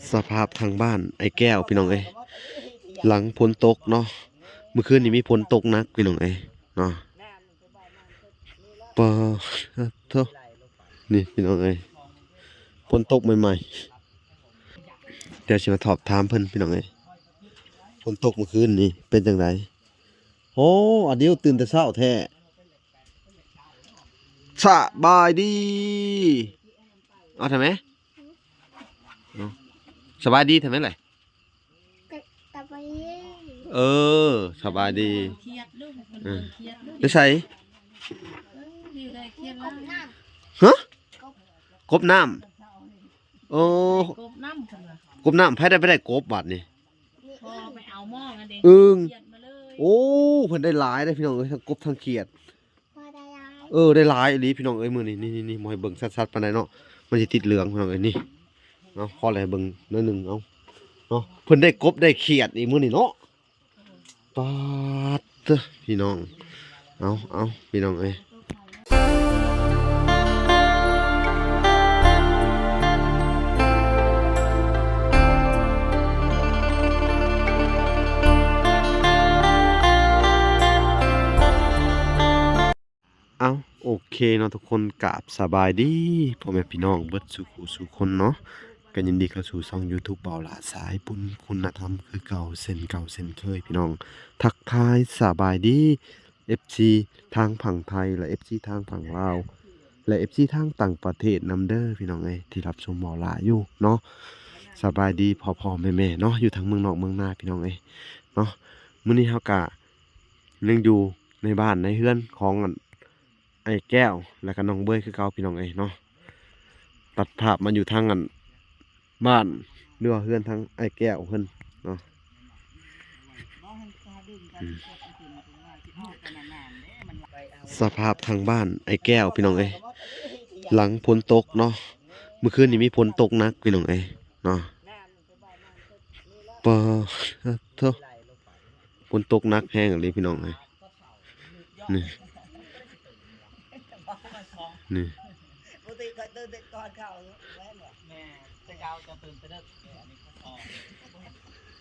ສະພາບທາງບ້ານອ້າຍແກ້ວພີ່ນ້ອງເອີຍ ຫຼັງຝົນຕົກເນາະ ມື້ຄືນນີ້ມີຝົນຕົກໜັກພີ່ນ້ອງເອີຍເນາະ ປາດໂທ້ ນີ້ພີ່ນ້ອງເອີຍ ຝົນຕົກໃໝ່ໆ ດຽວຊິມາສອບຖາມເພິ່ນພີ່ນ້ອງເອີຍ ຝົນຕົກມື້ຄືນນີ້ເປັນຈັ່ງໃດ? ໂອ້ ອາດິວຕື່ນແຕ່ເຊົ້າແທ້ ສະບາຍດີ ເອົາ ທຳໄມ? ເອົາ ສະບາຍດີ ທຳໄມລະ? ສະບາຍດີ ເອີ ສະບາຍດີ ຄຽດລູກ ເອີ ຄຽດລູກ ຢູ່ໃສ? ເອີ ຢູ່ໃນຄຽດລາວ ຮະ? ກົບນ້ຳ ໂອ້ ກົບນ້ຳ ກົບນ້ຳ ໃຜໄດ້ໄປໄດ້ກົບບາດນີ້? ພໍ່ໄປເອົາມອງອັນເດ ອຶ່ງ ຄຽດມາເລີຍ ໂອ້ ເພິ່ນໄດ້ຫຼາຍເດ້ພີ່ນ້ອງເອີຍ ທັງກົບທັງຄຽດ ພໍໄດ້ຫຼາຍ ເອີ ໄດ້ຫຼາຍອີ່ຫຼີພີ່ນ້ອງເອີຍ ມື້ນີ້ ນີ້ໆ ບໍ່ໃຫ້ເບິ່ງຊັດໆປານໃດເນາະ ມັນຊິຕິດເຫຼືອງພີ່ນ້ອງເອີຍ ນີ້ເນາະ ພໍແລະໃຫ້ເບິ່ງໜ້ອຍໜຶ່ງ ເອົາເນາະ ເພິ່ນໄດ້ກົບໄດ້ຄຽດອີກມື້ນີ້ເນາະ ປາດເຕີ ພີ່ນ້ອງ ເອົາ ເອົາ ພີ່ນ້ອງເອີຍ ເອົ້າ ໂອເຄເນາະທຸກຄົນ ກາບສະບາຍດີພໍ່ແມ່ພີ່ນ້ອງເບິດສູ່ຜູ້ສູ່ຄົນເນາະ ກໍຍິນດີເຂົ້າສູ່ຊ່ອງຢູທູບບ່າວຫຼ້າສາຍບຸນຄຸນນະທຳຄືເກົ່າ ເຊັ່ນເກົ່າເຊັ່ນເຄີຍພີ່ນ້ອງ ທັກທາຍສະບາຍດີ ເອັຟຊີ ທາງຝັ່ງໄທ ແລະ ເອັຟຊີ ທາງຝັ່ງລາວ ແລະ ເອັຟຊີ ທາງຕ່າງປະເທດນຳເດີພີ່ນ້ອງເອີຍ ທີ່ຮັບຊົມບ່າວຫຼ້າຢູ່ເນາະ ສະບາຍດີພໍ່ໆແມ່ໆເນາະ ຢູ່ທາງເມືອງນອກເມືອງນາພີ່ນ້ອງເອີຍເນາະ ມື້ນີ້ເຮົາກະຍັງຢູ່ໃນບ້ານໃນເຮືອນຂອງອັນ ອ້າຍແກ້ວ ແລ້ວກໍນ້ອງເບຍຄືເກົ່າພີ່ນ້ອງເອີຍເນາະ ຕັດພາບມາຢູ່ທາງອັນ ບ້ານ ຫຼືວ່າເຮືອນທາງອ້າຍແກ້ວເພິ່ນເນາະ ອືມ ສະພາບທາງບ້ານອ້າຍແກ້ວພີ່ນ້ອງເອີຍ ຫຼັງຝົນຕົກເນາະ ມື້ຄືນນີ້ມີຝົນຕົກໜັກພີ່ນ້ອງເອີຍເນາະ ປາດໂທ້ ຝົນຕົກໜັກແຮງອີ່ຫຼີພີ່ນ້ອງເອີຍ ນີ້ ນີ້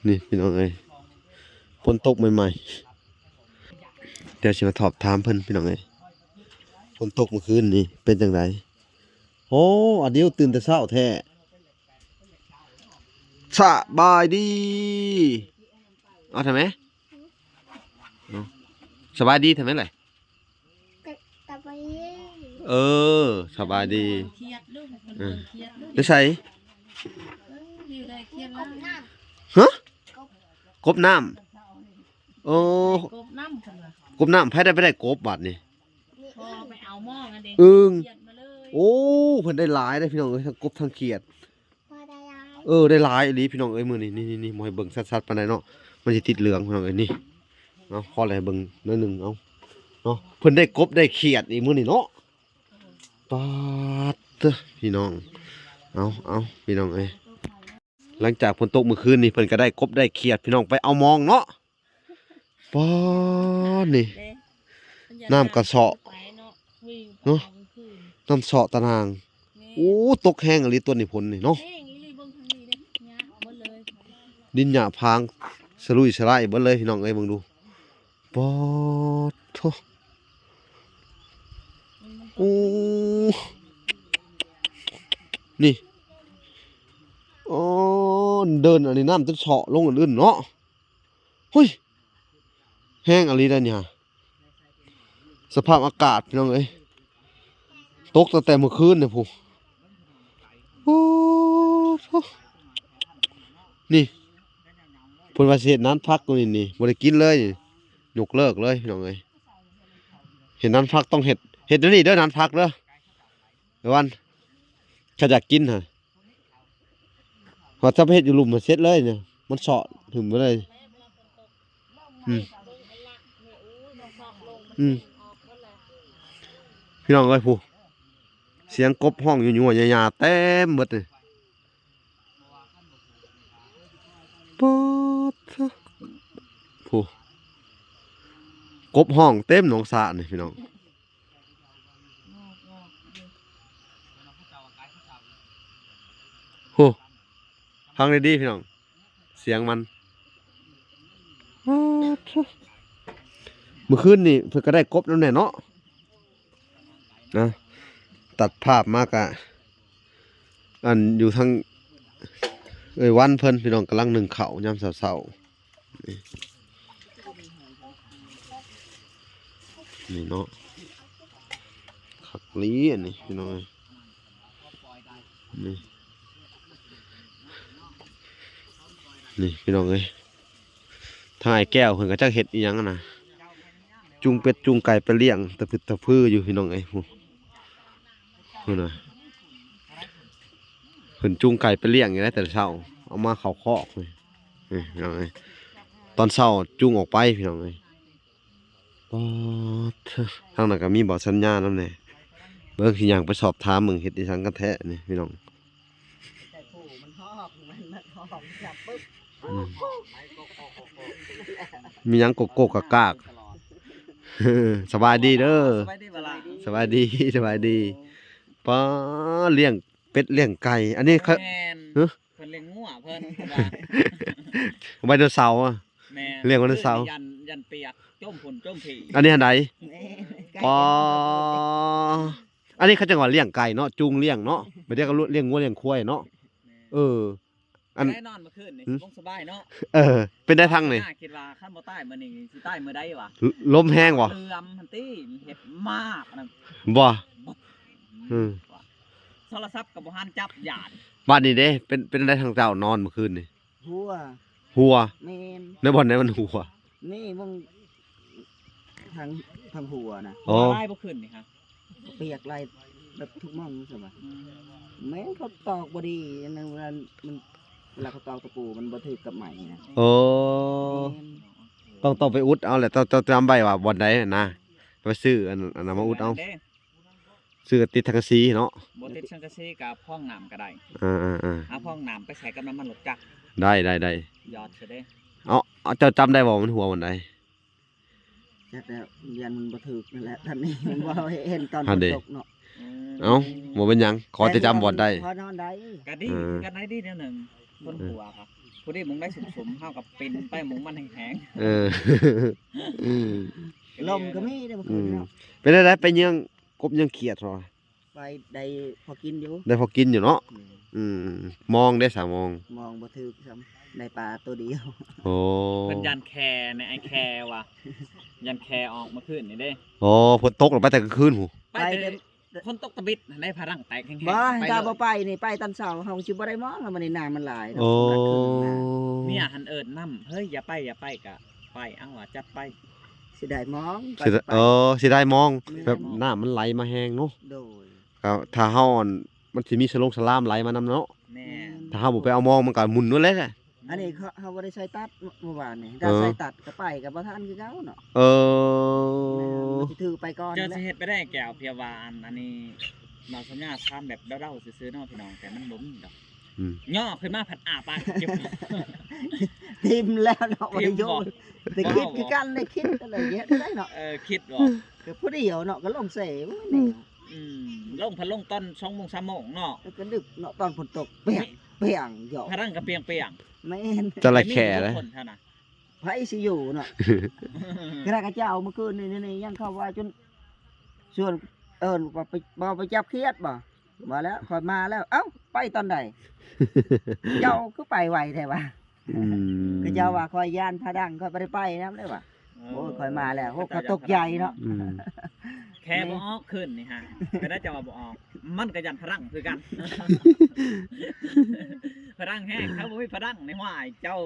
ນີ້ພີ່ນ້ອງເອີຍ ຝົນຕົກໃໝ່ໆ ດຽວຊິມາສອບຖາມເພິ່ນພີ່ນ້ອງເອີຍ ຝົນຕົກມື້ຄືນນີ້ເປັນຈັ່ງໃດ? ໂອ້ ອາດິວຕື່ນແຕ່ເຊົ້າແທ້ ສະບາຍດີ ເອົາ ທຳໄມ? ເອົາ ສະບາຍດີ ທຳໄມລະ? ສະບາຍດີ ເອີ ສະບາຍດີ ຄຽດລູກ ເອີ ຄຽດລູກ ຢູ່ໃສ? ເອີ ຢູ່ໃນຄຽດລາວ ຮະ? ກົບນ້ຳ ໂອ້ ກົບນ້ຳ ກົບນ້ຳ ໃຜໄດ້ໄປໄດ້ກົບບາດນີ້? ພໍ່ໄປເອົາມອງອັນເດ ອຶ່ງ ຄຽດມາເລີຍ ໂອ້ ເພິ່ນໄດ້ຫຼາຍເດ້ພີ່ນ້ອງເອີຍ ທັງກົບທັງຄຽດ ພໍໄດ້ຫຼາຍ ເອີ ໄດ້ຫຼາຍອີ່ຫຼີພີ່ນ້ອງເອີຍ ມື້ນີ້ ນີ້ໆ ບໍ່ໃຫ້ເບິ່ງຊັດໆປານໃດເນາະ ມັນຊິຕິດເຫຼືອງພີ່ນ້ອງເອີຍ ນີ້ເນາະ ຂໍແລໃຫ້ເບິ່ງໜ້ອຍໜຶ່ງ ເອົາເນາະ ເພິ່ນໄດ້ກົບໄດ້ຄຽດອີກມື້ນີ້ເນາະ ປາດເຕີ ພີ່ນ້ອງ ເອົາ ເອົາ ພີ່ນ້ອງເອີຍ ຫຼັງຈາກຝົນຕົກມື້ຄືນນີ້ ເພິ່ນກໍໄດ້ກົບໄດ້ຄຽດ ພີ່ນ້ອງ ໄປເອົາມອງເນາະ ປາດນີ້ ເດ້ ນ້ຳກະເຊາະ ໄປເນາະ ເນາະ ນ້ຳເຊາະຕານາງ ແມ່ນ ໂອ້ ຕົກແຮງອີ່ຫຼີຕົວນີ້ ຝົນນີ້ເນາະ ແຮງອີ່ຫຼີ ເບິ່ງທາງນີ້ເດ້ ຫຍ້າເບິດເລີຍ ດິນຫຍ້າຟາງສະລຸຍສະຫຼາຍເບິດເລີຍ ພີ່ນ້ອງເອີຍ ເບິ່ງດູ ປາດໂທ້ ໂອ້ ນີ້ ອໍ ເດີ່ນອັນນີ້ນ້ຳຈົນເຊາະລົງອັນອື່ນເນາະ ຫຸຍ ແຮງອີ່ຫຼີໄດ໋ນີ້ຫາ ສະພາບອາກາດພີ່ນ້ອງເອີຍ ຕົກຕັ້ງແຕ່ມື້ຄືນນີ້ພຸ້ນ ໂອ້ໂທ້ ນີ້ ເພິ່ນວ່າຊິເຮັດນານຜັກຢູ່ນີ້ນີ້ ບໍ່ໄດ້ກິນເລີຍ ຍົກເລີກເລີຍພີ່ນ້ອງເອີຍ ເຮັດນານຜັກຕ້ອງເຮັດ ເຮັດແນວນີ້ເດີ ນານຜັກເດີ ລະວັນ ຄັນຢາກກິນຫັ້ນ ວ່າຈະໄປເຮັດຢູ່ລຸ່ມມັນເສັດເລີຍນີ້ ມັນເຊາະຖິ້ມໄປເລີຍ ອືມ ອືມ ພີ່ນ້ອງເອີຍ ຜູ້ ສຽງກົບຮ້ອງຍົວໆຫຍ້າໆເຕັມເບິດນີ້ ປາດໂທ້ ຜູ້ ກົບຮ້ອງເຕັມໜອງສະນີ້ ພີ່ນ້ອງ. ໂຫ ຟັງດີໆ ພີ່ນ້ອງ ສຽງມັນ. ມື້ຄືນນີ້ເພິ່ນກໍໄດ້ກົບນຳແດ່ເນາະ ນະ ຕັດພາບມາກະ ອັນ ຢູ່ທາງເອື້ອຍວັນເພິ່ນ ພີ່ນ້ອງ ກຳລັງໜຶ້ງເຂົ້າຍາມເຊົ້າໆ ນີ້ ນີ້ເນາະ ຄັກອີ່ຫຼີອັນນີ້ ພີ່ນ້ອງເອີຍ ນີ້ ນີ້ ພີ່ນ້ອງເອີຍ ທາງອ້າຍແກ້ວເພິ່ນກໍຈັກເຮັດອີ່ຫຍັງຫັ້ນນະ ຈູງເປັດຈູງໄກ່ໄປລ້ຽງຕະພຶດຕະພືຢູ່ ພີ່ນ້ອງເອີຍ ພຸ້ນ ພຸ້ນນະ ເພິ່ນຈູງໄກ່ໄປລ້ຽງຢູ່ໃດແຕ່ເຊົ້າ ເອົາມາເຂົ້າຄອກ ນີ້ ພີ່ນ້ອງເອີຍ ຕອນເຊົ້າຈູງອອກໄປ ພີ່ນ້ອງເອີຍ. ປາດເທີ ທາງນັ້ນກໍມີບໍ່ສັນຍານຳແດ່ ເບິ່ງຊິຍ່າງໄປສອບຖາມເບິ່ງເຮັດອີ່ຫຍັງກັນແທ້ນີ້ ພີ່ນ້ອງ ອືມ ມີຫຍັງກົກໆກາກໆ ສະບາຍດີເດີ ສະບາຍດີ ສະບາຍດີ ປາດ ລ້ຽງເປັດລ້ຽງໄກ່ ອັນນີ້ ແມ່ນ ຮະ ເພິ່ນລ້ຽງງົວເພິ່ນ ເພິ່ນວ່າ ໄດໂນເສົາ ແມ່ນ ລ້ຽງໄດໂນເສົາ ຢ້ານ ຢ້ານປຽກ ຈົ່ມພຸ້ນຈົ່ມພີ້ ອັນນີ້ຫັ້ນໃດ ແມ່ນ ປາ ອັນນີ້ເຂົາຈັ່ງວ່າລ້ຽງໄກ່ເນາະ ຈູງລ້ຽງເນາະ ບາດດຽວກໍລ້ຽງງົວລ້ຽງຄວາຍເນາະ ແມ່ນ ເອີ ອັນ ໄດ້ນອນມື້ຄືນນີ້ ຫືມ ສົບາຍເນາະ ເອີ ເປັນໄດທາງນີ້ ຄິດວ່າຄັນບໍ່ຕາຍມື້ນີ້ຊິຕາຍມື້ໃດວະ ລົມແຮງບໍ່ ເຫຼືອມຫັ້ນຕິ ເຮັດມາກນັ້ນ ບໍ່ ອືມ ໂທລະສັບກໍບໍ່ທັນຈັບ ຢ້ານ ບາດນີ້ເດ້ ເປັນ ເປັນໄດທາງເຈົ້ານອນມື້ຄືນນີ້ ຫົວ ຫົວ ແມ່ນ ໃນບ່ອນໃດມັນຫົວ ນີ້ເບິ່ງ ທາງ ທາງຫົວນະ ໂອ້ ຫົວລາຍບໍ່ຂຶ້ນນີ້ຮະ ປຽກລາຍແບບທຸກໝ່ອງຊັ້ນວ່າ ອືມ ແມ່ນເຂົາຕອກບໍ່ດີ ອັນນັ້ນມັນ ເວລາເຂົາຕອກຕະປູມັນບໍ່ຖືກກັບໄມ້ນະ ໂອ້ ແມ່ນ ຕ້ອງ ຕ້ອງໄປອຸດເອົາແຫຼະ ຕ້ອງ ຕ້ອງຈຳໄວ້ວ່າບ່ອນໃດນະ ໄປຊື້ອັນ ອັນນັ້ນມາອຸດເອົາ ແມ່ນເດ້ ຊື້ຕິດສັງກະສີເນາະ ບໍ່ຕິດສັງກະສີກໍພອງນ້ຳກໍໄດ້ ເອີໆໆ ເອົາພອງນ້ຳໄປໃສ່ກັບນ້ຳມັນລົດຈັກ ໄດ້ໆໆ ຢອດຊະເດ້ ເອົາ ເອົາ ເຈົ້າຈຳໄດ້ບໍ່ມັນຫົວບ່ອນໃດ ຈັກແລ້ວ ຢ້ານມັນບໍ່ຖືກນັ້ນແຫຼະ ຕອນນີ້ມັນບໍ່ເຫັນຕອນ ຫັ້ນເດ້ ຝົນຕົກເນາະ ອືມ ເອົ້າ ບໍ່ເປັນຫຍັງ ຂໍແຕ່ຈຳບ່ອນໄດ້ ພໍນອນໄດ້ ກໍດີ ເອີ ກໍໄດ້ດີແນວໜຶ່ງ ຄົນຫົວກໍ ຜູ້ໃດມຸງໄດ້ສຸມໆ ເຮົາກໍປິ່ນໄປມຸງມັນແຮງໆ ເອີ ລົມກໍມີເດ້ເມື່ອຄືນເນາະ ອືມ ເປັນຈັ່ງໃດ ໄປເຍືອງ ກົບຍັງຂຽດບໍ່? ໄປໄດ້ພໍກິນຢູ່ ໄດ້ພໍກິນຢູ່ເນາະ ອືມ ອືມ ມອງເດ້ສາວມອງ ມອງບໍ່ຖືກຊ້ຳ ໄດ້ປາໂຕດຽວ ໂອ້ ເພິ່ນຢ້ານແຄ່ໃນໄອ້ແຄ່ວ່າ ຢ້ານແຄ່ອອກມື້ຄືນນີ້ເດ້ ໂອ້ ຝົນຕົກລະໄປແຕ່ກາງຄືນພຸ້ນ ໄປແຕ່ ໄປແຕ່ ຝົນຕົກຕະບິດໃນຜະດັງແຕກແຮງໆ ບໍ່ ໄປເລີຍ ຖ້າບໍ່ໄປນີ້ ໄປຕອນເຊົ້າ ເຮົາຊິບໍ່ໄດ້ມອງ ແລ້ວມັນນີ້ນ້ຳມັນຫຼາຍເນາະ ໂອ້ ເມຍຫັ້ນເອີ້ນນຳ ເຮີ້ຍ ຢ່າໄປ ຢ່າໄປ ກະໄປ ເອົາວ່າຈັດໄປ ຊິໄດ້ມອງ ຊິໄດ້ ເອີ ຊິໄດ້ມອງ ແມ່ນ ແບບນ້ຳມັນໄຫຼມາແຮງເນາະ ໂດຍ ກໍຖ້າເຮົາ ອັນ ມັນຊິມີສະຫຼົງສະຫຼາມໄຫຼມານຳເນາະ ແມ່ນ ຖ້າເຮົາບໍ່ໄປເອົາມອງ ມັນກໍໝຸ່ນໂດນແຫຼະ ອັນນີ້ເຮົາ ເຮົາບໍ່ໄດ້ໃສ່ຕັດເມື່ອ ເມື່ອວານນີ້ ຖ້າ ເອີ ໃສ່ຕັດກໍໄປກໍບໍ່ທັນຄືເກົ່າເນາະ ເອີ ແມ່ນ ມັນຊິຖືໄປກ່ອນ ເຈົ້າຊິເຮັດໄປໄດ້ແກ້ວ ເພຍວ່າ ອັນ ອັນນີ້ ເວົ້າສັນຍາຖາມແບບເດົາໆຊື່ໆເນາະ ພີ່ນ້ອງ ແຕ່ມັນບໍ່ມີດອກ ອືມ ຍໍຂຶ້ນມາພັດອ້າປາກ ຖິ້ມແລ້ວເນາະ ບໍ່ໄດ້ໂຍນ ແຕ່ຄິດຄືກັນ ໄດ້ຄິດ ກໍເລີຍເຮັດໄດ້ເນາະ ເອີ ຄິດບໍ່ ກໍຜູ້ດຽວເນາະ ກໍລົງເສ ໂອ້ຍ ອືມ ລົງພັດລົງຕອນສອງໂມງ ສາມໂມງເນາະ ແລ້ວກໍດຶກເນາະ ຕອນຝົນຕົກ ປຽກ ປຽກ ຢອກ ພະດັງກໍປຽກໆ ແມ່ນ ຈະລະແຄ່ເດ້ ຄົນເທົ່ານັ້ນ ໃຜຊິຢູ່ເນາະ ຂະໜາດເຂົາເຈົ້າເມື່ອຄືນນີ້ ນີ້ຍັງເຂົາວ່າຈົນ ຊວນ ເອີ້ນວ່າໄປ ບໍ່ໄປຈັບຂຽດບໍ່? ບໍ່ແລ້ວ ຂ້ອຍມາແລ້ວ ເອົ້າ ໄປຕອນໃດ? ເຈົ້າຄືໄປໄວແທ້ວະ? ອືມ ເຂົາເຈົ້າວ່າຂ້ອຍຢ້ານຜະດັງ ຂ້ອຍບໍ່ໄດ້ໄປນຳເດ້ວະ ເອີ ໂອ້ຍ ຂ້ອຍມາແລ້ວ ໂອ້ ເຂົາເຈົ້າ ເຂົາຕົກໃຈເນາະ ອືມ ແຄ່ບໍ່ອອກຄືນນີ້ຫາ ເປັນໄດຈັ່ງວ່າບໍ່ອອກ ມັນກໍຢ້ານຜະດັງຄືກັນ ຜະດັງແຮງ ຖ້າບໍ່ມີຜະດັງນີ້ ຫ້ວຍ ເຈົ້າ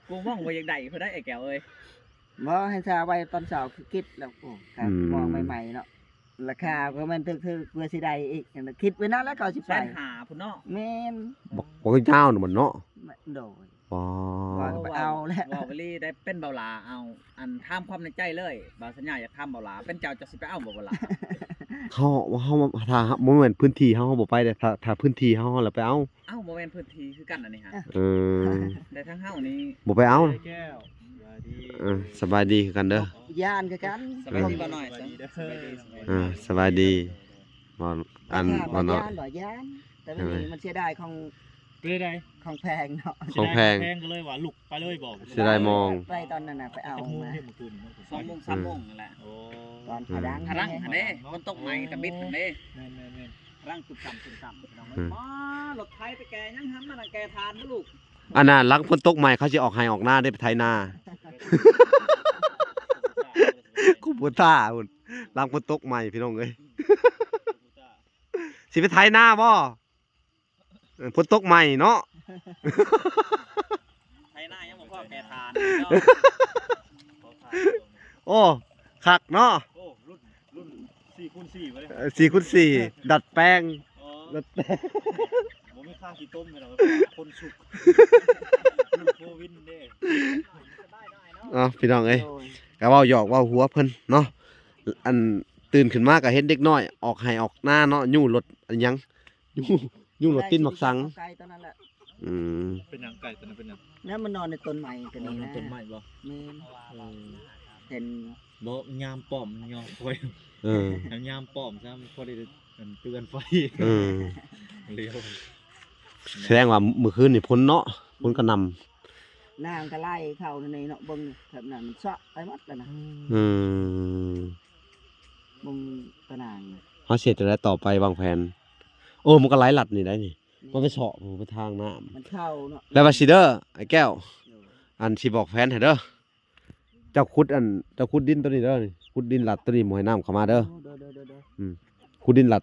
ກູມອງບໍ່ຢາກໄດ້ຜູ້ໃດ ໄອ້ແກ້ວເອີຍ ບໍ່ ໃຫ້ຊາໄວ້ຕອນເຊົ້າ ຄິດແລ້ວ ໂອ້ ກະ ອືມ ມອງໃໝ່ໆເນາະ ລາຄາກໍແມ່ນຖືກໆ ເພື່ອຊິໄດ້ອີກ ຄິດໄວ້ນັ້ນແຫຼະ ເຂົາຊິໄປ ແສນຫ້າພຸ້ນເນາະ ແມ່ນ ບັກ ບັກຍາວນະມັນເນາະ ໂດຍ ອໍ ວ່າກໍໄປເອົາແຫຼະ ເວົ້າອີ່ຫຼີໄດ້ ເປັນເບົາຫຼ້າ ເອົາ ອັນ ຖາມຄວາມໃນໃຈເລີຍ ບ່າວສັນຍາຢາກຖາມເບົາຫຼ້າ ເປັນເຈົ້າ ເຈົ້າຊິໄປເອົາບໍ່ ເບົາຫຼ້າ ເຮົາ ເຮົາ ຖ້າບໍ່ແມ່ນພື້ນທີ່ເຮົາ ເຮົາບໍ່ໄປເດ້ ຖ້າ ຖ້າພື້ນທີ່ເຮົາ ເຮົາລະໄປເອົາ ເອົ້າ ບໍ່ແມ່ນພື້ນທີ່ຄືກັນອັນນີ້ຫາ ເອີ ແຕ່ທາງເຮົານີ້ ບໍ່ໄປເອົາ ແກ້ວ ເອີ ສະບາຍດີຄືກັນເດີ ຢ້ານຄືກັນ ສະບາຍດີບ່າວນ້ອຍ ສະບາຍດີ ສະບາຍດີ ເອີ ສະບາຍດີ ບ່າວ ອັນ ບ່າວນ້ອຍ ຢ້ານບໍ່ ຢ້ານ ແຕ່ມັນນີ້ມັນເສຍດາຍຂອງ ເປັນໃດ? ຂອງແພງເນາະ ຂອງແພງ ແພງກໍເລີຍວ່າລຸກໄປເລີຍບໍ່? ເສຍດາຍມອງ ໄປຕອນນັ້ນນະ ໄປເອົາມາ ຈັກໂມງເດ້ມື້ຄືນນີ້? ສອງໂມງ ສາມໂມງນັ້ນແຫຼະ. ໂອ້ ຕອນຟ້າດັງ ຟ້າດັງຫັ້ນເດ້ ຝົນຕົກໃໝ່ຕະບິດຫັ້ນເດ້. ແມ່ນໆໆ ລັງຕຸບຕຳຕຸບຕຳ ພີ່ນ້ອງເອີຍ. ອືມ ມາລົດໄຖໄປແກ່ຫຍັງຫັ້ນ ມານັ່ງແກ່ຖ່ານບໍ່ລູກ? ອັນນັ້ນ ຫຼັງຝົນຕົກໃໝ່ ເຂົາຊິອອກໄຮ່ອອກນາເດ້ ໄປໄຖນາ. ກູບໍ່ທ່າພຸ້ນ ຫຼັງຝົນຕົກໃໝ່ ພີ່ນ້ອງເອີຍ. ຊິໄປໄຖນາບໍ່? ເອີ ຝົນຕົກໃໝ່ເນາະ ໄຖນາຍັງບໍ່ພໍແກ່ຖ່ານເນາະ. ໂອ້ ຄັກເນາະ. ໂອ້ ລຸ້ນ ລຸ້ນສີ່ຄູນສີ່ບໍ່ເດ້? ເອີ ສີ່ຄູນສີ່ ດັດແປງ. ອໍ ດັດແປງ ບໍ່ມີຄ່າຂີ້ຕົມ ພີ່ນ້ອງ ຄົນສຸກ ລຸ້ນໂຟວິນເດ້. ເອົາ ພີ່ນ້ອງເອີຍ ໂດຍ ກໍເວົ້າຫຍອກເວົ້າຫົວເພິ່ນເນາະ. ອັນ ຕື່ນຂຶ້ນມາກໍເຫັນເດັກນ້ອຍອອກໄຮ່ອອກນາເນາະ ຍູ້ລົດອັນຫຍັງ ຍູ້ ຍູ້ລົດຕີນໝາກສັງ. ໄກ່ຕົວນັ້ນແຫຼະ. ອືມ ເປັນຫຍັງໄກ່ຕົວນັ້ນເປັນຫຍັງ? ແລ້ວມັນນອນໃນຕົ້ນໄມ້ຕົວນີ້ນະ. ນອນໃນຕົ້ນໄມ້ບໍ່? ແມ່ນ. ເອີ ເຫັນບໍ່? ຍາມປ້ອມມັນຍອມຄອຍ. ເອີ ຍາມປ້ອມຊະ ມັນພໍໄດ້ ອັນ ເຕືອນໄຟ. ເອີ ລຽວ ສະແດງວ່າມື້ຄືນນີ້ຝົນເນາະ ຝົນກະໜ່ຳ. ນາງກໍໄລ່ເຂົ້າໃນນີ້ເນາະ ເບິ່ງແຖບນັ້ນມັນເຊາະໄປໝົດແລ້ວນະ. ອືມ ເບິ່ງຕາໜ່າງ ເຮົາຊິເຮັດຈັ່ງໃດຕໍ່ໄປ ວາງແຜນ? ໂອ້ ມັນກໍໄຫຼລັດນີ້ໄດ໋ນີ້ ແມ່ນ ມັນໄປເຊາະໄປທາງນ້ຳ ມັນເຂົ້າເນາະ. ແລ້ວວ່າຊິເດີ ອ້າຍແກ້ວ ໂດຍ ອັນ ຊິບອກແຜນໃຫ້ເດີ ເຈົ້າຂຸດ ອັນ ເຈົ້າຂຸດດິນຕົວນີ້ເດີ ຂຸດດິນລັດຕົວນີ້ ບໍ່ໃຫ້ນ້ຳເຂົ້າມາເດີ. ໂດຍ ໂດຍ ໂດຍ ໂດຍ ອືມ ຂຸດດິນລັດ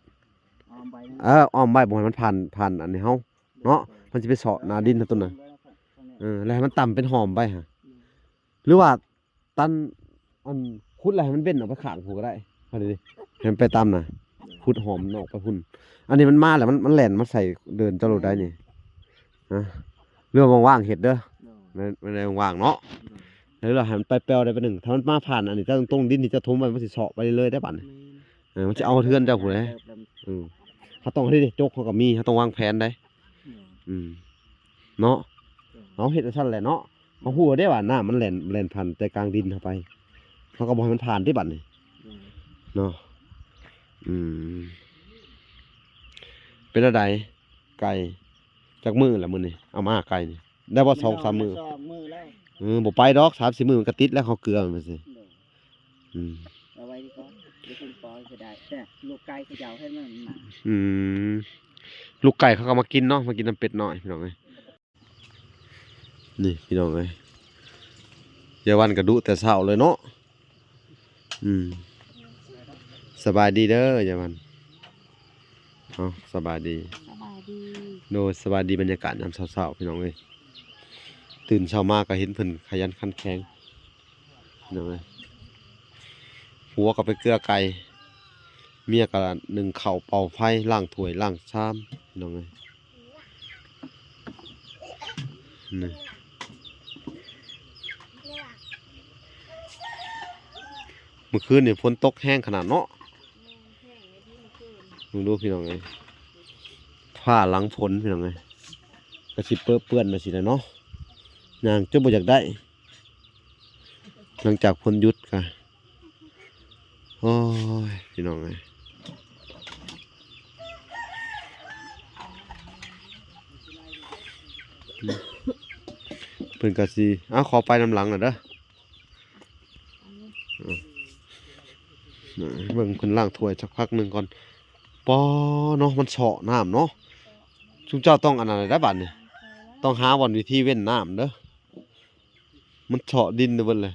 ອ້ອມໄປນະ ເອີ ອ້ອມໄວ້ ບໍ່ໃຫ້ມັນຜ່ານ ຜ່ານອັນນີ້ເຮົາເນາະ. ໂດຍ ມັນຊິໄປເຊາະໜ້າດິນເຮົາຕົວນັ້ນ. ໂດຍ ເອີ ແລ້ວໃຫ້ມັນຕ່ຳເປັນຫ້ອມໄປຫາ ໂດຍ ຫຼືວ່າ ຕັນ ອັນ ຂຸດແລ້ວໃຫ້ມັນເວັນອອກໄປຂ້າງພຸ້ນກໍໄດ້. ເອົາດີໆ ໃຫ້ມັນໄປຕາມນະ ຂຸດຫ້ອມມັນອອກໄປພຸ້ນ. ອັນນີ້ມັນມາແລ້ວ ມັນ ມັນແລ່ນມາໃສ່ເດີ່ນເຈົ້າໂລດໄດ໋ນີ້ນະ. ເລື່ອງວ່າງໆເຮັດເດີ ໂດຍ ມັນ ມັນໄດ້ວ່າງໆເນາະ. ໂດຍ ແລ້ວເຮົາໃຫ້ມັນໄປແປວໄດ້ປານໜຶ່ງ ຖ້າມັນມາຜ່ານອັນນີ້ ເຈົ້າຕົງໆ ດິນທີ່ເຈົ້າຖົມໄວ້ ມັນຊິເຊາະໄປເລື້ອຍໆໄດ້ບາດນີ້. ແມ່ນ ເອີ ມັນຊິເອົາເຮືອນເຈົ້າພຸ້ນເດ້. ເອີ ເຮົາຕ້ອງເຮັດ ໂຈກເຮົາກໍມີ ເຮົາຕ້ອງວາງແຜນໄດ໋. ໂດຍ ອືມ ເນາະ. ໂດຍ ເຮົາເຮັດຈັ່ງຊັ້ນແຫຼະເນາະ. ເຮົາຮູ້ເດ້ວ່ານ້ຳມັນແລ່ນ ແລ່ນຜ່ານແຕ່ກາງດິນເຮົາໄປ ເຮົາກໍບໍ່ໃຫ້ມັນຜ່ານຕິບັດນີ້ ໂດຍ ເນາະ. ອືມ ເປັນແນວໃດ ໄກ່ ຈັກມື້ລະມື້ນີ້ ເອົາມາໄກ່ນີ້ ໄດ້ບໍ່ ສອງສາມມື້? ສອງມື້ແລ້ວ. ເອີ ບໍ່ໄປດອກ ສາມສີ່ມື້ມັນກໍຕິດແລ້ວ ເຂົ້າເກືອມັນຊິ. ໂດຍ ອືມ ເອົາໄວ້ດີກວ່າ ດຽວເພິ່ນປ່ອຍກໍໄດ້ ແຕ່ລູກໄກ່ເຂົາເຈົ້າເຫັນມັນມາ. ອືມ ລູກໄກ່ເຂົາກໍມາກິນເນາະ ມາກິນນຳເປັດນ້ອຍ ພີ່ນ້ອງເອີຍ. ນີ້ພີ່ນ້ອງເອີຍ ຍາຍວັນກະດຸແຕ່ເຊົ້າເລີຍເນາະ. ອືມ ສະບາຍດີເດີຍາຍວັນ. ເອົາ ສະບາຍດີ ສະບາຍດີ. ໂດຍ ສະບາຍດີ ບັນຍາກາດຍາມເຊົ້າໆ ພີ່ນ້ອງເອີຍ. ຕື່ນເຊົ້າມາກໍເຫັນເພິ່ນຂະຫຍັນຂັນແຂງ ພີ່ນ້ອງເອີຍ. ຜົວກໍໄປເກືອໄກ່ ເມຍກໍໜຶ້ງເຂົ້າ ເປົ່າໄຟ ລ້າງຖ້ວຍລ້າງຊາມ ພີ່ນ້ອງເອີຍ. ນີ້ ມື້ຄືນນີ້ຝົນຕົກແຮງຂະໜາດເນາະ. ແມ່ນ ແຮງເລີຍເມື່ອຄືນ ເບິ່ງດູພີ່ນ້ອງເອີຍ ຟ້າຫຼັງຝົນ ພີ່ນ້ອງເອີຍ. ກະຊິເປິເປື້ອນມາຊີ້ແຫຼະເນາະ ຍ່າງຈົນບໍ່ຢາກໄດ້. ຫຼັງຈາກຝົນຢຸດກະ ໂອ້ຍ ພີ່ນ້ອງເອີຍ ເພິ່ນກະຊິ ເອົາ ຂໍໄປນຳຫຼັງໜ້ອຍເດີ. ເບິ່ງເພິ່ນລ້າງຖ້ວຍສັກພັກໜຶ່ງກ່ອນ. ປໍເນາະ ມັນເຊາະນ້ຳເນາະ. ຊຸມເຈົ້າຕ້ອງອັນນັ້ນແຫຼະບາດນີ້ ຕ້ອງຫາບ່ອນວິທີເວັ້ນນ້ຳເດີ. ມັນເຊາະດິນໄປເບິດເລີຍ.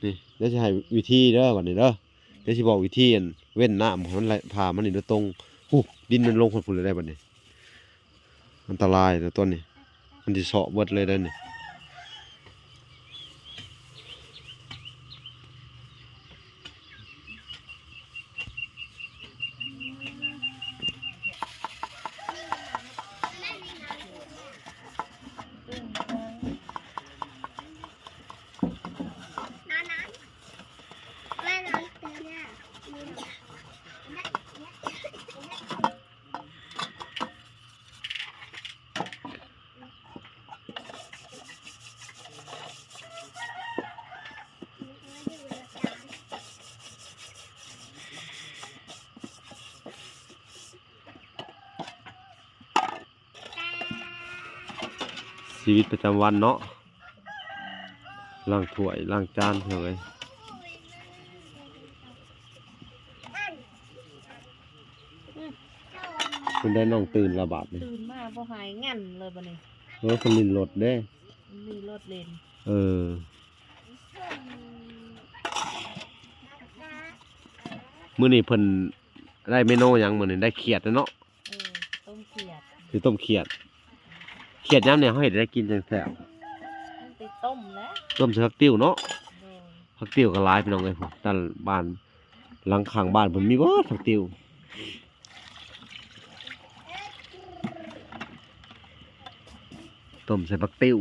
ນີ້ ດຽວຊິໃຫ້ວິທີເດີບາດນີ້ເດີ. ດຽວຊິບອກວິທີອັນເວັ້ນນ້ຳໃຫ້ມັນໄຫຼຜ່ານມານີ້ໂດຍຕົງ. ຫູ ດິນມັນລົງຮອດພຸ້ນເລີຍໄດ໋ບາດນີ້. ອັນຕະລາຍເດີຕົວນີ້ ມັນຊິເຊາະເບິດເລີຍໄດ໋ນີ້. ຊີວິດປະຈຳວັນເນາະ ລ້າງຖ້ວຍລ້າງຈານ ພີ່ນ້ອງເອີຍ. ເພິ່ນໄດ້ນ້ອງຕື່ນລະບາດນີ້ ຕື່ນມາບໍ່ຫາຍງັນເລີຍບັດນີ້. ເອີ ເພິ່ນຫຼິ້ນລົດເດ້ ມີລົດຫຼິ້ນ. ເອີ ມື້ນີ້ເພິ່ນໄດ້ເມນູຫຍັງ? ມື້ນີ້ໄດ້ຂຽດເນາະ. ເອີ ຕົ້ມຂຽດ ຊິຕົ້ມຂຽດ. ຂຽດຍາມນີ້ເຮົາເຮັດໄດ້ກິນຈັ່ງແຊບ. ມັນຊິຕົ້ມແຫຼະ ຕົ້ມໃສ່ຜັກຕິ້ວເນາະ. ໂດຍ ຜັກຕິ້ວກໍຫຼາຍ ພີ່ນ້ອງເອີຍ. ດ້ານບ້ານ ຫຼັງຂ້າງບ້ານເພິ່ນມີເບິດຜັກຕິ້ວ. ຕົ້ມໃສ່ຜັກຕິ້ວ.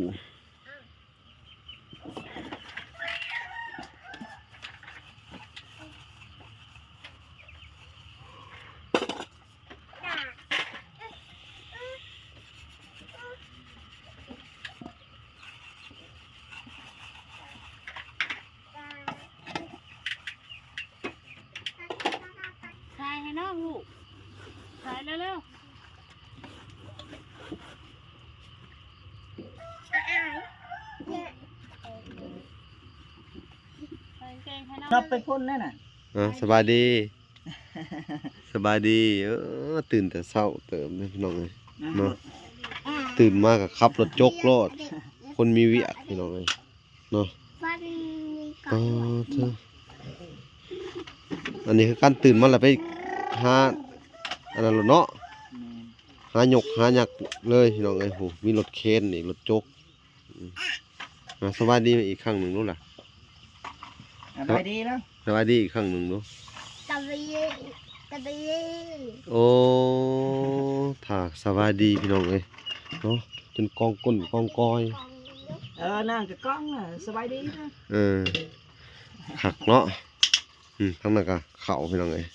ຖ່າຍໃຫ້ນ້ອງລູກ ຖ່າຍເລັວໆ. ໃສ່ກາງເກງໃຫ້ນ້ອງ ກັບໄປພຸ້ນແລ້ວນະ. ອ່າ ສະບາຍດີ ສະບາຍດີ. ເອີ ຕື່ນແຕ່ເຊົ້າເຕີບເດ້ ພີ່ນ້ອງເອີຍເນາະ. ຕື່ນມາກໍຂັບລົດຈົກໂລດ ຄົນມີວຽກ ພີ່ນ້ອງເອີຍເນາະ. ອໍ ເທີ ອັນນີ້ຄືກັນ ຕື່ນມາແລ້ວໄປຫາອັນນັ້ນໂລດເນາະ. ແມ່ນ ຫາຍົກຫາຍັກເລີຍ ພີ່ນ້ອງເອີຍ. ໂຫ ມີລົດເຄນນີ້ ລົດຈົກ. ອືມ ອ່າ ສະບາຍດີອີກຄັ້ງໜຶ່ງດູລະ. ສະບາຍດີນະ ສະບາຍດີອີກຄັ້ງໜຶ່ງດູ. ສະບາຍດີ ສະບາຍດີ. ໂອ້ ຖ້າສະບາຍດີ ພີ່ນ້ອງເອີຍເນາະ ຈົນກອງກົ້ນກອງກອຍ. ເອີ ນາງກໍກ້ອງນະ ສະບາຍດີນະ. ເອີ ຄັກເນາະ. ອືມ ທາງນັ້ນກໍເຂົ້າ ພີ່ນ້ອງເອີຍ.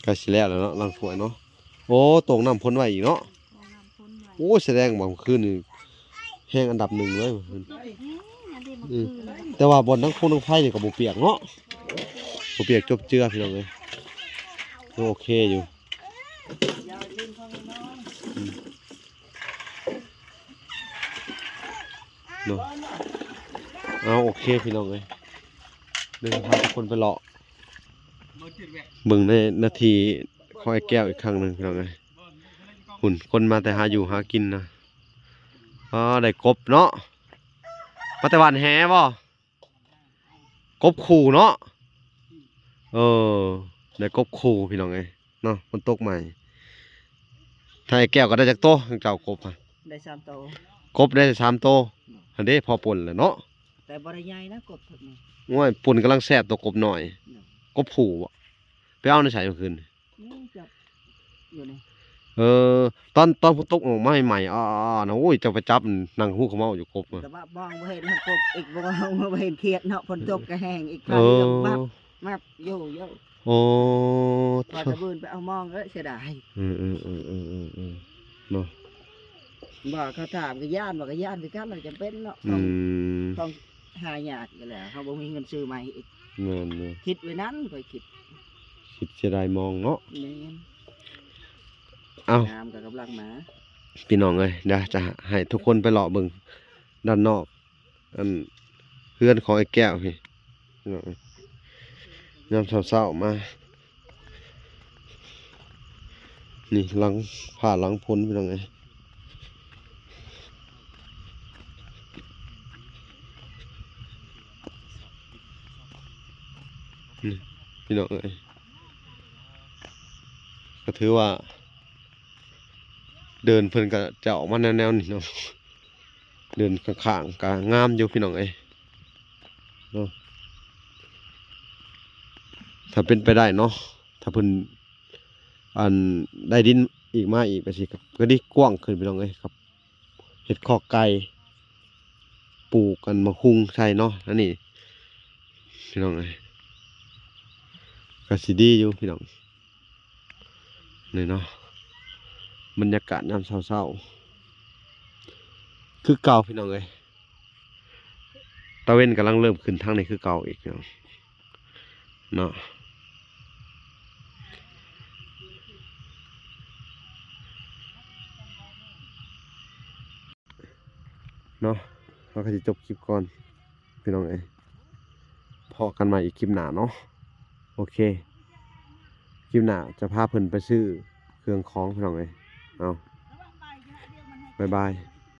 ໃກ້ຊິແລ້ວແລ້ວເນາະ ລ້າງຖ້ວຍເນາະ. ໂອ້ ໂຕ່ງນ້ຳພົ້ນໄວ້ອີກເນາະ. ໂອ້ ສະແດງວ່າມື້ຄືນນີ້ແຮງອັນດັບໜຶ່ງເລີຍ. ອືມ ແຕ່ວ່າບ່ອນທັງໂຄງທັງໄຟນີ້ກໍບໍ່ປຽກເນາະ ບໍ່ປຽກຈົບເຈືອ ພີ່ນ້ອງເອີຍ. ໂອເຄຢູ່ ອືມ ເນາະ. ເອົາ ໂອເຄ ພີ່ນ້ອງເອີຍ ດຽວພາທຸກຄົນໄປເລາະເບິ່ງໃນໜ້າທີ່ຂອງອ້າຍແກ້ວອີກຄັ້ງໜຶ່ງ ພີ່ນ້ອງເອີຍ. ພຸ້ນ ຄົນມາແຕ່ຫາຢູ່ຫາກິນນະ. ອໍ ໄດ້ກົບເນາະ ມາແຕ່ຫວ່ານແຫບໍ່? ກົບຂູ່ເນາະ. ເອີ ໄດ້ກົບຂູ່ ພີ່ນ້ອງເອີຍເນາະ ຝົນຕົກໃໝ່. ຖ້າໄອ້ແກ້ວກໍໄດ້ຈັກໂຕ ເຈົ້າກົບຫະ? ໄດ້ສາມໂຕ. ກົບໄດ້ສາມໂຕ ຫັ້ນເດ້ ພໍປົ່ນແລ້ວເນາະ. ແຕ່ບໍ່ໄດ້ໃຫຍ່ນະ ກົບເພິ່ນນີ້. ໂອ້ຍ ປົ່ນກຳລັງແຊບ ໂຕກົບນ້ອຍ. ໂດຍ ກົບຂູ່ບໍ? ໄປເອົາໃນໃສມື້ຄືນ? ນີ້ຈັບຢູ່ນີ້. ເອີ ຕອນ ຕອນຝົນຕົກອອກມາໃໝ່ໆ ອາໆ ນະ ໂອ້ຍ ເຈົ້າໄປຈັບນັ່ງຫູຂະເໝົາຢູ່ກົບ. ແຕ່ວ່າມອງບໍ່ເຫັນຫັ້ນ ກົບອີກ ບໍ່ມອງບໍ່ເຫັນຂຽດເນາະ ຝົນຕົກກໍແຮງອີກ. ເອີ ມາຢູ່ຢູ່. ໂອ້ ວ່າແຕ່ບືນໄປເອົາມອງ ເອີ ເສຍດາຍ. ເອີໆ ເນາະ. ບໍ່ ເຂົາຖາມກໍຢ້ານ ວ່າກໍຢ້ານຄືກັນ ມັນຈຳເປັນເນາະ. ຂອງ ຂອງຫາຍາກຢູ່ແລ້ວ ເຮົາບໍ່ມີເງິນຊື້ໃໝ່ອີກ. ແມ່ນໆ ຄິດໄວ້ນັ້ນ ຂ້ອຍຄິດ ຄິດເສຍດາຍມອງເນາະ. ແມ່ນ. ເອົ້າ ນ້ຳກໍກຳລັງມາ ພີ່ນ້ອງເອີຍ. ດຽວຈະໃຫ້ທຸກຄົນໄປເລາະເບິ່ງດ້ານນອກ ອັນ ເຮືອນຂອງໄອ້ແກ້ວພີ້ ພີ່ນ້ອງເອີຍ. ຍາມເຊົ້າໆມາ ນີ້ຫຼັງ ຜ້າຫຼັງຝົນ ພີ່ນ້ອງເອີຍ. ນີ້ ພີ່ນ້ອງເອີຍ ກໍຖືວ່າເດີ່ນເພິ່ນກໍຈະອອກມາແນວໆນີ້ເນາະ. ເດີ່ນຂ້າງໆກໍງາມຢູ່ ພີ່ນ້ອງເອີຍເນາະ. ຖ້າເປັນໄປໄດ້ເນາະ ຖ້າເພິ່ນ ອັນ ໄດ້ດິນອີກມາອີກ ກໍຊິ ກໍດີກວ້າງຂຶ້ນ ພີ່ນ້ອງເອີຍ. ເຮັດຄອກໄກ່ ປູກອັນໝາກຫຸ່ງໃສ່ເນາະ ອັນນີ້ ພີ່ນ້ອງເອີຍ ກໍຊິດີຢູ່ ພີ່ນ້ອງ. ນີ້ເນາະ ບັນຍາກາດຍາມເຊົ້າໆ ຄືເກົ່າ ພີ່ນ້ອງເອີຍ. ຕາເວັນກຳລັງເລີ່ມຂຶ້ນທາງນີ້ຄືເກົ່າອີກ ພີ່ນ້ອງເນາະ. ເນາະ ເຮົາກໍຊິຈົບຄລິບກ່ອນພີ່ນ້ອງເອີຍ ພໍ້ກັນໃໝ່ອີກຄລິບໜ້າເນາະ. ໂອເຄ ຄລິບໜ້າຈະພາເພິ່ນໄປຊື້ເຄື່ອງຂອງພີ່ນ້ອງເອີຍ. ເອົາ ບາຍບາຍ.